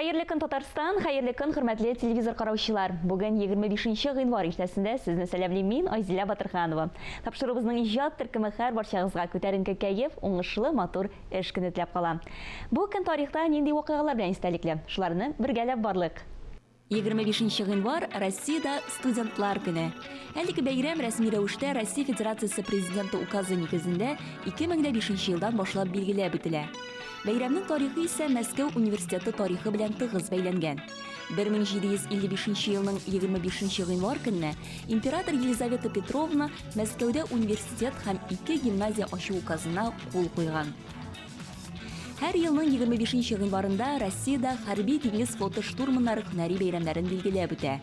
Хәерле көн, Татарстан, хәерле көн, хөрмәтле телевизор караучылар. Бүген 25 гыйнвар иртәсендә сезне сәламлим мин, Айзилә Батырханова. Тапшыруыбызның иҗат төркеме һәр барчагызга күтәренке кәеф, уңышлы, матур эш көне теләп кала. Бу көн тарихта нинди вакыйгалар белән истәлекле? Шуларны бергәләп барлыйк. 25 нче гыйнвар, Россиядә студентлар көне. Әлеге бәйрәм рәсми рәвештә Россия Федерациясе Президенты указы нигезендә 2005 нче елдан башлап билгеләп үтелә. Бәйрәмнең тарихы исә Мәскәү университеты тарихы белән тыгыз бәйләнгән. 1755 нче елның 25 нче гыйнвар көнне император Елизавета Петровна Мәскәүдә университет һәм ике гимназия ачу указына кул куйган. Һәр елның 25 нче гыйнварында Россиядә хәрби диңгез флоты штурманнары һөнәри бәйрәмнәрен билгеләп үтә.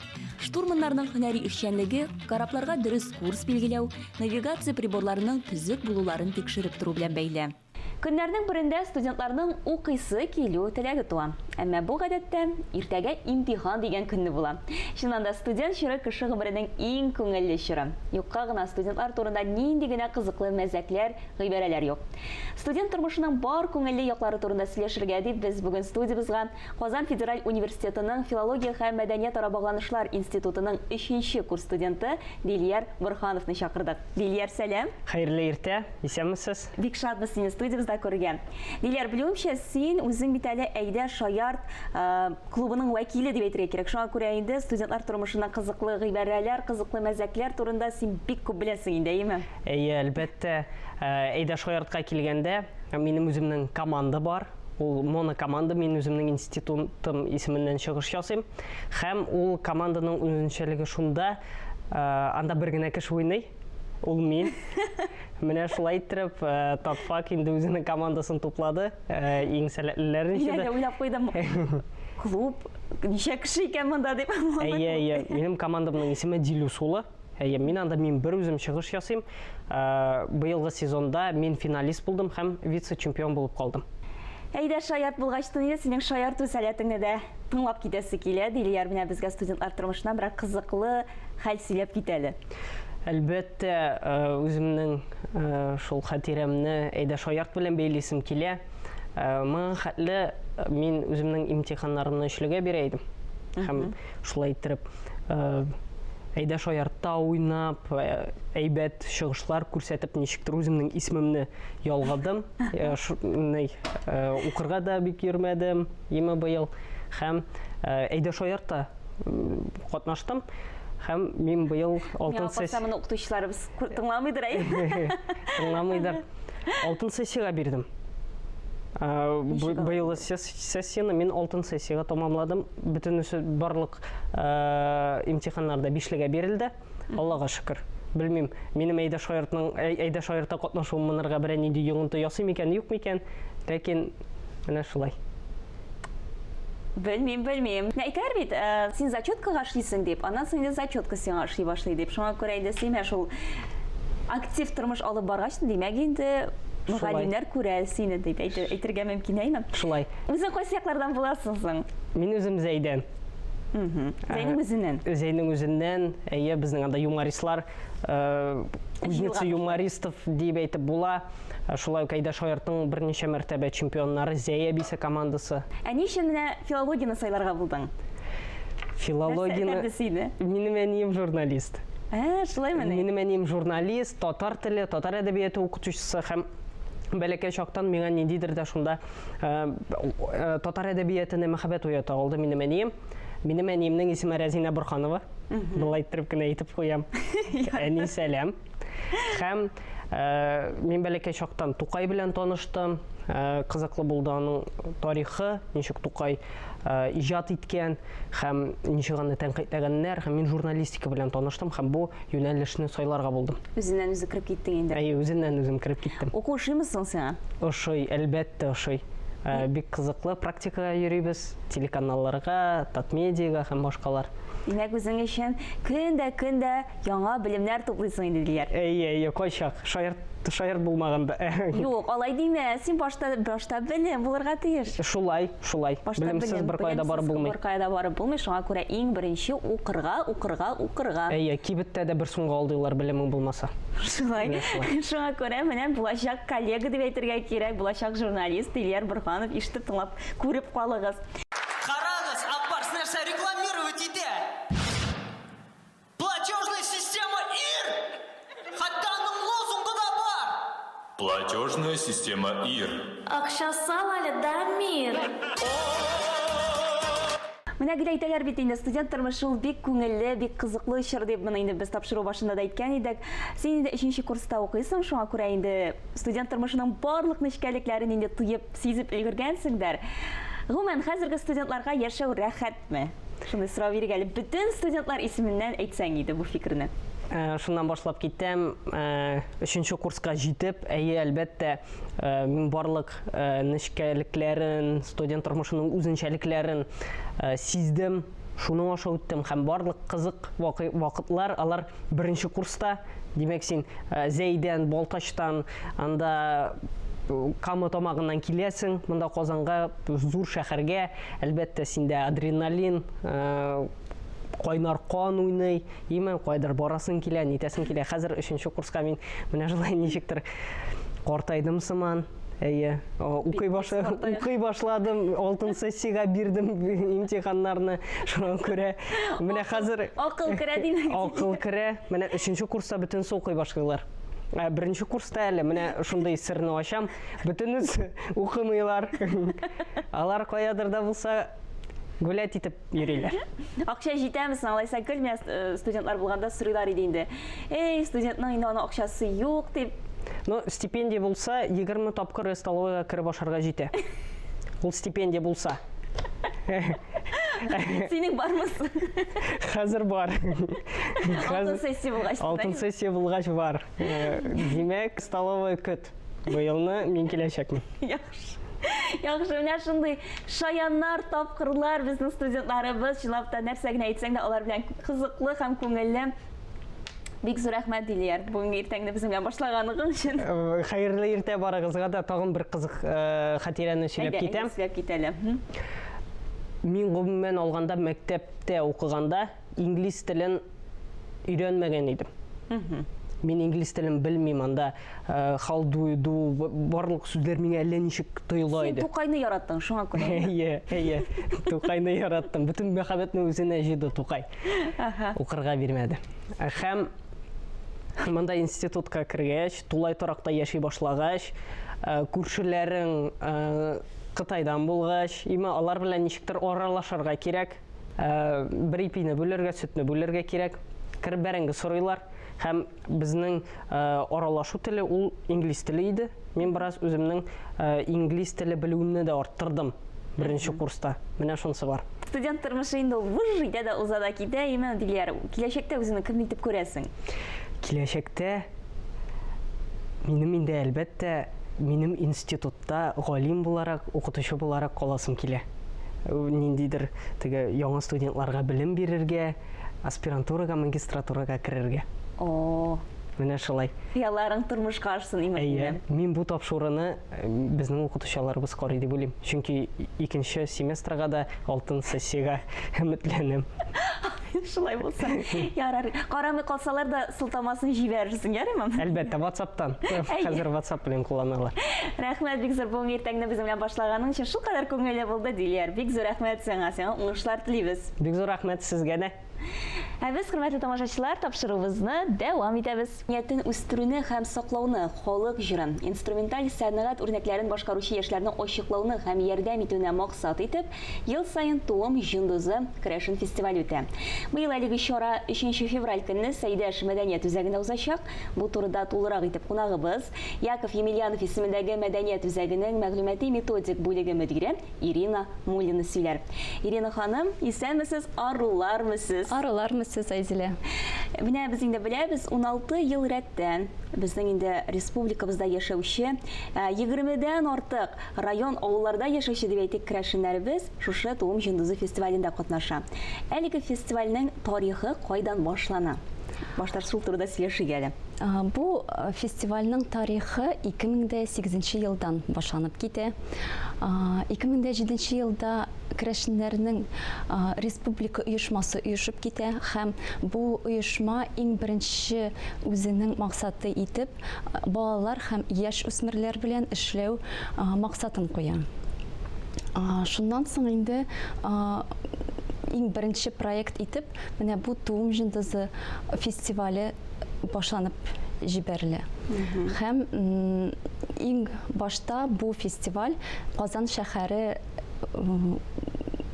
Штурманнарның һөнәри эшчәнлеге корабларга дөрес курс билгеләү, навигация приборларының төзек булуларын тикшереп тору белән бәйле. Көннәрнең берендә студентларның укыйсы килү теләге туа. Әмма бу гадәттә иртәгә имтихан дигән көнне була. Чыннан да, студент чоры кеше гомеренең иң күңелле чоры. Юкка гына студентлар турында нинди генә кызыклы мәзәкләр, гыйбарәләр юк. Студент тормышының бар күңелле яклары турында сөйләшергә дип без бүген студиябезгә Казан федераль университетының филология һәм мәдәниятара багланышлар институтының өченче курс студенты Дилияр Борһановны чакырдык. Дилияр, сәлам! Хәерле иртә, исәнмесез! Бик шатбыз сине студиябездә күрергә. Дилияр, белүемчә, син үзең бит әле Әйдә, шаярт клубының вәкиле дип әйтергә кирәк. Шуңа күрә инде студентлар тормышыннан кызыклы гыйбарәләр, кызыклы мәзәкләр турында син бик күп беләсең инде, әйеме? Әйе, әлбәттә. Әйдә шаяртка килгәндә, минем үземнең команда бар. Ул монокоманда, мин үземнең институтым исеменнән чыгыш ясыйм. Һәм ул команданың үзенчәлеге шунда, анда бер генә кеше уйный, ул мин. Менә шулай иттереп, Татфак инде үзенең командасын туплады, иң сәләтлеләрен җыйды. Мин әле уйлап куйдым. Клуб ничә кеше икән монда дип. Әйе, әйе. Минем командамның исеме Дилюсула. Әйе, мин анда мин бер үзем чыгыш ясыйм. Э, быелгы сезонда мин финалист булдым һәм вице-чемпион булып калдым. Әйдә, шаярт булгач, инде синең шаярту сәләтеңне дә тыңлап китәсе килә. Дилияр менә безгә студентлар тормышыннан берәр кызыклы хәл сөйләп кит әле. Әлбәттә, э, үземнең э, шул хатирәмне әйдә шаярт белән бәйлисем килә. Моңа хәтле мин үземнең имтиханнарымны өчлегә бирә идем. Һәм шулай иттереп әйдә шаяртта уйнап, әйбәт чыгышлар күрсәтеп, ничектер үземнең исемемне ялгадым. Укырга да бик йөрмәдем, име быел. Һәм әйдә шаяртта катнаштым. Һәм мин быел алтын сессия... Моны укытучыларыбыз тыңламыйдыр, әй? Тыңламыйдыр. Алтын сессиягә бирдем. Быелгы сессияне мин алтын сессиягә тамамладым. Бөтенесе барлык имтиханнар да бишлегә бирелде. Аллага шөкер. Белмим, минем әйдә шаяртның әйдә шаярта катнашуым монарга берәр нинди йогынты ясый микән, юк микән? Ләкин менә шулай. Белмим, белмим. Менә әйтәләр бит, э, син зачеткага эшлисең дип, аннан соң инде зачетка сиңа эшли башлый дип. Шуңа күрә инде син менә шул актив тормыш алып баргач, димәк инде мөгаллимнәр күрә сине дип әйтергә мөмкин, әйме? Шулай. Үзең кайсы яклардан буласың соң? Мин үзем Зәйдән. Зәйнең үзеннән. Зәйнең үзеннән. Әйе, безнең анда юмористлар, э, кузница юмористов дип әйтеп була. Э, шулай ук Әйдә Шаяртның берничә мәртәбә чемпионнары Зәй әбисе командасы. Ә ни өчен менә филологияне сайларга булдың? Филологияне сине? Минем әнием журналист. Ә, шулаймыни? Минем әнием журналист, татар теле, татар әдәбияты укытучысы һәм бәләкәй чактан миңа ниндидер дә шунда э, э, татар әдәбиятына мәхәббәт уята алды минем әнием. Минем әниемнең исеме Рәзинә Борханова. Болай иттереп кенә әйтеп куям. Әни сәлам. Һәм э, мин бәләкәй чактан Тукай белән таныштым. Э, кызыклы булды аның тарихы, ничек Тукай э, иҗат иткән һәм ничек аны тәнкыйтьләгәннәр. Һәм мин журналистика белән таныштым һәм бу юнәлешне сайларга булдым. Үзеннән үзе кереп киттең инде. Әйе, үзеннән үзем кереп киттем. Уку ошыймы соң сиңа? Ошый, әлбәттә ошый. Э, бик кызыклы практикага йөрибез, телеканалларга, Татмедиага һәм башкалар. Димәк, үзең өчен көн дә, көн дә Яңа белемнәр туплыйсың инде, Дилияр. Әйе, әйе, кайчак. Шаярт, шаярт булмаганда. Юк, алай димә. Син башта, башта белем булырга тиеш. Шулай, шулай. Башта Белемсез белем, беркая да барып белемсез булмый. Беркая да барып булмый. Шуңа күрә иң беренче укырга, укырга, укырга. Әйе, кибеттә дә бер сумга алдыйлар белемең булмаса. Шулай. Менә шулай. Шуңа күрә менә булачак коллега дип әйтергә кирәк, булачак журналист Дилияр Борһанов ишетеп, тыңлап, күреп калыгыз. Кара! нәрсә рекламировать итә? Платежная система ИР! Хәтта аның лозунгы да бар! Платежная система ИР. Акча сал әле, Дамир! Менә гел әйтәләр бит инде, студент тормышы ул бик күңелле, бик кызыклы чор дип, моны инде без тапшыру башында да әйткән идек. Син инде өченче курста укыйсың, шуңа күрә инде студент тормышының барлык нечкәлекләрен инде тоеп, сизеп өлгергәнсеңдер. Гомумән, хәзерге студентларга яшәү рәхәтме? Шундый сорау бирик әле. Бөтен студентлар исеменнән әйтсәң иде бу фикерне. Э, шуннан башлап китәм. Э, өченче курска җитеп, әйе, әлбәттә, э, мин барлык нечкәлекләрен, студент тормышының үзенчәлекләрен сиздем, шуның аша үттем һәм барлык кызык вакытлар алар беренче курста. Димәк, син Зәйдән, Балтачтан, анда Кама тамагыннан киләсең, монда Казанга, зур шәһәргә, әлбәттә, синдә адреналин, кайнар кан уйный, име, кайдыр барасың килә, нитәсең килә. Хәзер өченче курска мин менә шулай ничектер картайдым сыман. Әйе, укый башла, укый башладым, алтын сессиягә бирдем имтиханнарны. Шуңа күрә менә хәзер акыл керә димәк. Акыл керә. Менә өченче курста бөтенесе укый башлыйлар. Ә беренче курста әле менә шундый серне ачам, бөтенесе укымыйлар. Алар каядыр да булса гулять итеп йөриләр. Акча җитәме соң, алайса гел менә э, студентлар булганда сорыйлар иде инде. Эй, студентның инде аның акчасы юк дип. Ну, стипендия булса, 20 тапкыр столовыйга кереп ашарга җитә. Ул стипендия булса. Синең бармы? Хәзер бар. Алтын сессия булгач. Алтын сессия булгач бар. Э, димәк, столовая көт. Быелны мин киләчәкмен. Яхшы. Яхшы, менә шундый шаяннар, тапкырлар безнең студентларыбыз. Чынлап та нәрсә генә әйтсәң дә алар белән кызыклы һәм күңелле. Бик зур рәхмәт, Дилияр, бүгенге иртәңне безнең белән башлаганыгың өчен. Э, хәерле иртә барыгызга да. Тагын бер кызык э, хатирәне сөйләп китәм. Сөйләп кит әле. Мин гомумән алганда мәктәптә укыганда инглиз телен өйрәнмәгән идем. Мин инглиз телен белмим, анда э, how do you do, барлык сүзләр миңа әллә ничек тоела иде. Син Тукайны яраттың, шуңа күрә. Әйе, әйе. Тукайны яраттым. Бөтен мәхәббәтне үзенә җыйды Тукай. Укырга бирмәде. Һәм монда институтка кергәч, тулай торакта яши башлагач, э, күршеләрең э, Кытайдан булгач, имә алар белән ничектер аралашырга кирәк. Э, бер ипине бүлергә, сөтне бүлергә кирәк. Кереп бәрәңге сорыйлар. Һәм безнең э, аралашу теле ул инглиз теле иде. Мин бераз үземнең э, инглиз теле белүемне дә арттырдым беренче курста. Менә шунысы бар. Студент тормышы инде ул выж итә дә уза да китә. Именно, Дилияр, киләчәктә үзеңне кем итеп күрәсең? Киләчәктә минем инде әлбәттә минем институт та галим буларак, укытучы буларак каласым килә. Ниндидер теге яңа студентларга белем бирергә, аспирантурага, магистратурага керергә. О. Менә шулай. Хыялларың тормышка ашсын, имән. Әйе. Мин бу тапшыруны э, безнең укытучыларыбыз карый дип уйлыйм. Чөнки икенче семестрга да алтын сессиягә өметләнәм. Шулай булса. Ярар. Карамый калсалар да сылтамасын җибәрерсең, ярыймы? Әлбәттә, WhatsApp-тан. Хәзер WhatsApp белән кулланалар. Рәхмәт бик зур бүгенге иртәңне безнең белән башлаганың өчен. Шулкадәр күңелле булды, Дилияр. Бик зур рәхмәт сиңа. Сиңа уңышлар телибез. Бик зур рәхмәт сезгә дә. Ә без, хөрмәтле тамашачылар, тапшыруыбызны дәвам итәбез. Ниятен үстерүне һәм саклауны, халык җырын, инструменталь сәнгать үрнәкләрен башкаручы яшьләрне ачыклауны һәм ярдәм итүне максат итеп, Ел саен Туым җондызы керәшен фестивале үтә. Быел әлеге чара 3 февраль көнне Сәйдәш мәдәният үзәгендә узачак. Бу турыда тулырак итеп кунагыбыз, Яков Емельянов исемендәге мәдәният үзәгенең мәгълүмати-методик бүлеге мөдире Ирина Муллина сөйләр. Ирина ханым, исәнмесез, арулармы сез? Арулармы сез, Айзилә? Менә без инде беләбез, 16 ел рәттән безнең инде республикабызда яшәүче 20-дән артык Район, авылларда яшәүче дип әйтик, керәшеннәребез шушы Туым җондызы фестивалендә катнаша. Әлеге фестивальнең тарихы кайдан башлана? Башта шул турыда сөйләшик әле. Бу фестивальнең тарихы 2008 елдан башланып китә. 2007 елда керәшеннәрнең республика оешмасы оешып китә һәм бу оешма иң беренче үзенең максаты итеп балалар һәм яшь үсмерләр белән эшләү максатын куя. Шуннан соң инде иң беренче проект итеп менә бу Туым җондызы фестивале башланып җибәрелә. Һәм иң башта бу фестиваль Казан шәһәре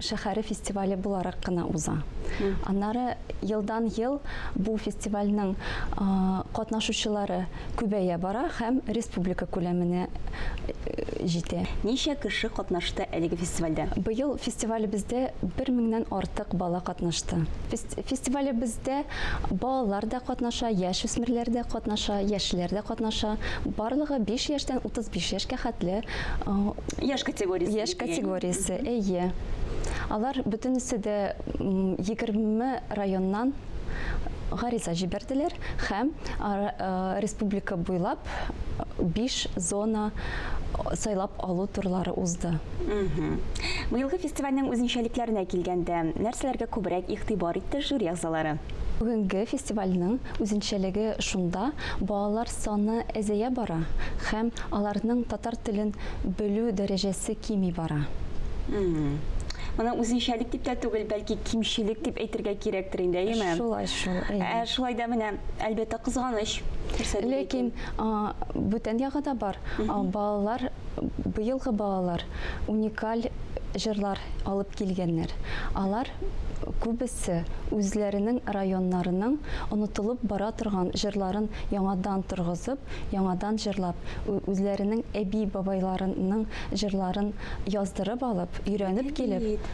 шәһәре фестивале буларак кына уза. Аннары елдан-ел бу фестивальнең катнашучылары күбәя бара һәм республика күләменә җитә. Ничә кеше катнашты әлеге фестивальдә? Быел фестивалебездә бер меңнән артык бала катнашты. Фестивалебездә балалар да катнаша, яшүсмерләр дә катнаша, яшьләр дә катнаша. Барлыгы 5 яшьтән 35 яшькә хәтле яшь категориясе. Яшь категориясе, әйе. Алар бөтенесе дә 20 районнан гариза җибәрделәр һәм республика буйлап 5 зона сайлап алу турлары узды. Быелгы фестивальнең үзенчәлекләренә килгәндә, нәрсәләргә күбрәк игътибар итте жюри әгъзалары? Бүгенге фестивальнең үзенчәлеге шунда, балалар саны әзәя бара һәм аларның татар телен белү дәрәҗәсе кими бара. Моны үзенчәлек дип тә түгел, бәлки кимчелек дип әйтергә кирәктер инде, әйеме? Шулай шул, әйе. Ә шулай да менә, әлбәттә, кызганыч. Ләкин бүтән ягы да бар. Балалар, быелгы балалар уникаль җырлар алып килгәннәр. Алар күбесе үзләренең районнарының онытылып бара торган җырларын яңадан торгызып, яңадан җырлап, үзләренең әби-бабайларының җырларын яздырып алып, өйрәнеп килеп,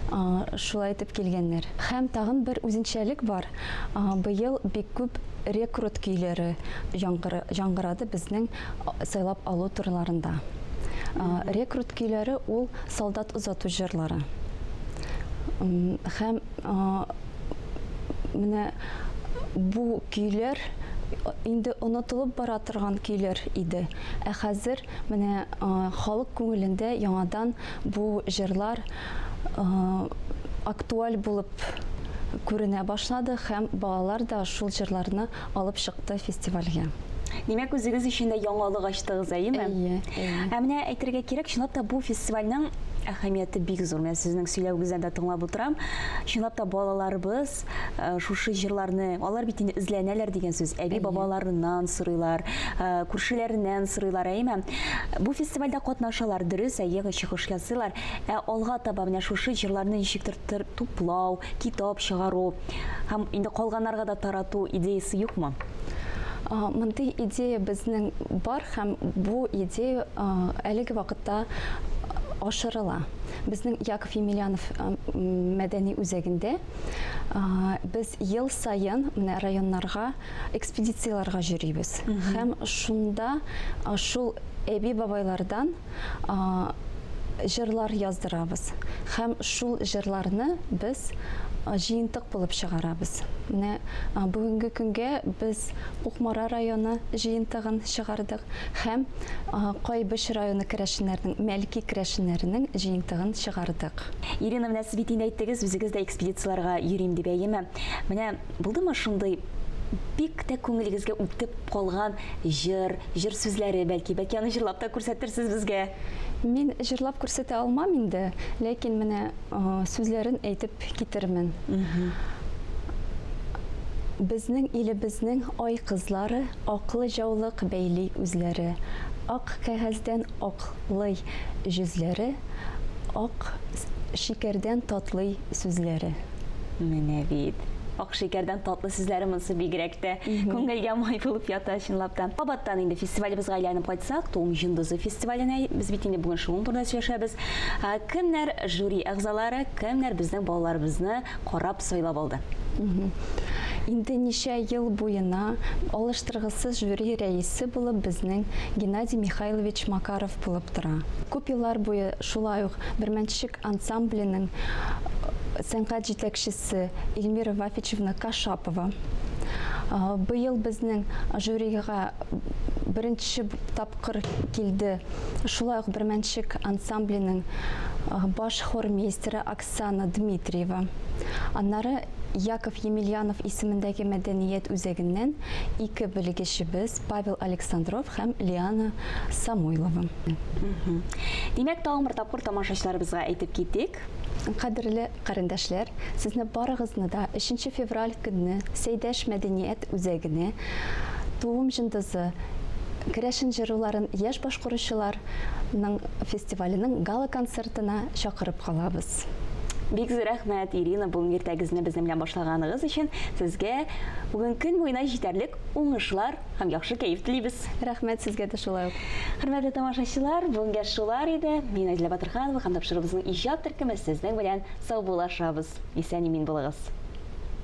шулай итеп килгәннәр. Һәм тагын бер үзенчәлек бар, быел бик күп рекрут көйләре яңгырады безнең сайлап алу турларында. Рекрут көйләре ул солдат озату җырлары. Һәм менә бу көйләр инде онытылып бара торган көйләр иде. Ә хәзер Менә халык күңелендә яңадан бу җырлар актуаль булып күренә башлады һәм балалар да шул җырларны алып чыкты фестивальгә. Димәк, үзегез өчен дә яңалык ачтыгыз, әйеме? Әйе, әйе. Ә менә әйтергә кирәк, чынлап та бу фестивальнең әһәмияте бик зур. Менә сезнең сөйләвегездән дә тыңлап утырам. Чынлап та балаларыбыз шушы җырларны, алар бит инде эзләнәләр дигән сүз, әби-бабаларыннан сорыйлар, күршеләреннән сорыйлар, әйеме? Бу фестивальдә катнашалар, дөрес, әйе, чыгыш ясыйлар. Ә алга таба менә шушы җырларны ничектер туплау, китап чыгару һәм инде калганнарга да тарату идеясе юкмы? Мондый идея безнең бар һәм бу идея әлеге вакытта ашырыла. Безнең Яков Емельянов мәдәни үзәгендә Без ел саен менә районнарга экспедицияләргә йөрибез. Һәм шунда шул әби-бабайлардан җырлар яздырабыз. Һәм шул җырларны без җыентык булып чыгарабыз. Менә бүгенге көнгә без Кукмара районы җыентыгын чыгардык һәм Кайбыч районы керәшеннәренең, Мәлки керәшеннәренең җыентыгын чыгардык. Ирина, менә сез бит инде әйттегез, үзегез дә экспедицияләргә йөрим дип, әйеме? Менә булдымы шундый бик тә күңелегезгә үтеп калган җыр, җыр сүзләре, бәлки, бәлки аны җырлап та күрсәтерсез безгә? Мин җырлап күрсәтә алмам инде, ләкин менә сүзләрен әйтеп китермен. Безнең илебезнең ай кызлары Аклы җаулык бәйли үзләре. Ак кәгазьдән аклый җөзләре, Ак шикәрдән татлый сүзләре. Менә бит. Ак шикәрдән татлы сүзләре монысы бигрәк тә күңелгә май булып ята, чынлап та. Кабаттан инде фестивалебезгә әйләнеп кайтсак, Туым җондызы фестиваленә, без бит инде бүген шуның турында сөйләшәбез. Кемнәр жюри әгъзалары, кемнәр безнең балаларыбызны карап сайлап алды? Инде ничә ел буена алыштыргысыз жюри рәисе булып безнең Геннадий Михайлович Макаров булып тора. Күп еллар буе шулай ук Бөрмәнчек ансамбленең сәнгать җитәкчесе Эльмира Вафичевна Кашапова. Быел безнең жюрига Беренче тапкыр килде шулай ук Бөрмәнчек ансамбленең баш хормейстеры Оксана Дмитриева. Аннары Яков Емельянов исемендәге мәдәният үзәгеннән ике белгечебез Павел Александров һәм Лиана Самойлова. Димәк, тагын бер тапкыр тамашачыларыбызга әйтеп китик. Кадерле карендәшләр, сезне барыгызны да өченче февраль көнне Сәйдәш мәдәният үзәгенә Туым җондызы керәшен җыруларын яшь башкаручылар ның фестиваленең гала-концертына чакырып калабыз. Бик зур рәхмәт, Ирина, бүген иртәгезне безнең белән башлаганыгыз өчен. Сезгә бүген көн буена җитәрлек уңышлар һәм яхшы кәеф телибез. Рәхмәт сезгә дә шулай ук. Хөрмәтле тамашачылар, бүгенгә шулар иде. Мин Айзилә Батырханова һәм тапшыруыбызның иҗат төркеме сезнең белән саубуллашабыз. Исән-имин булыгыз.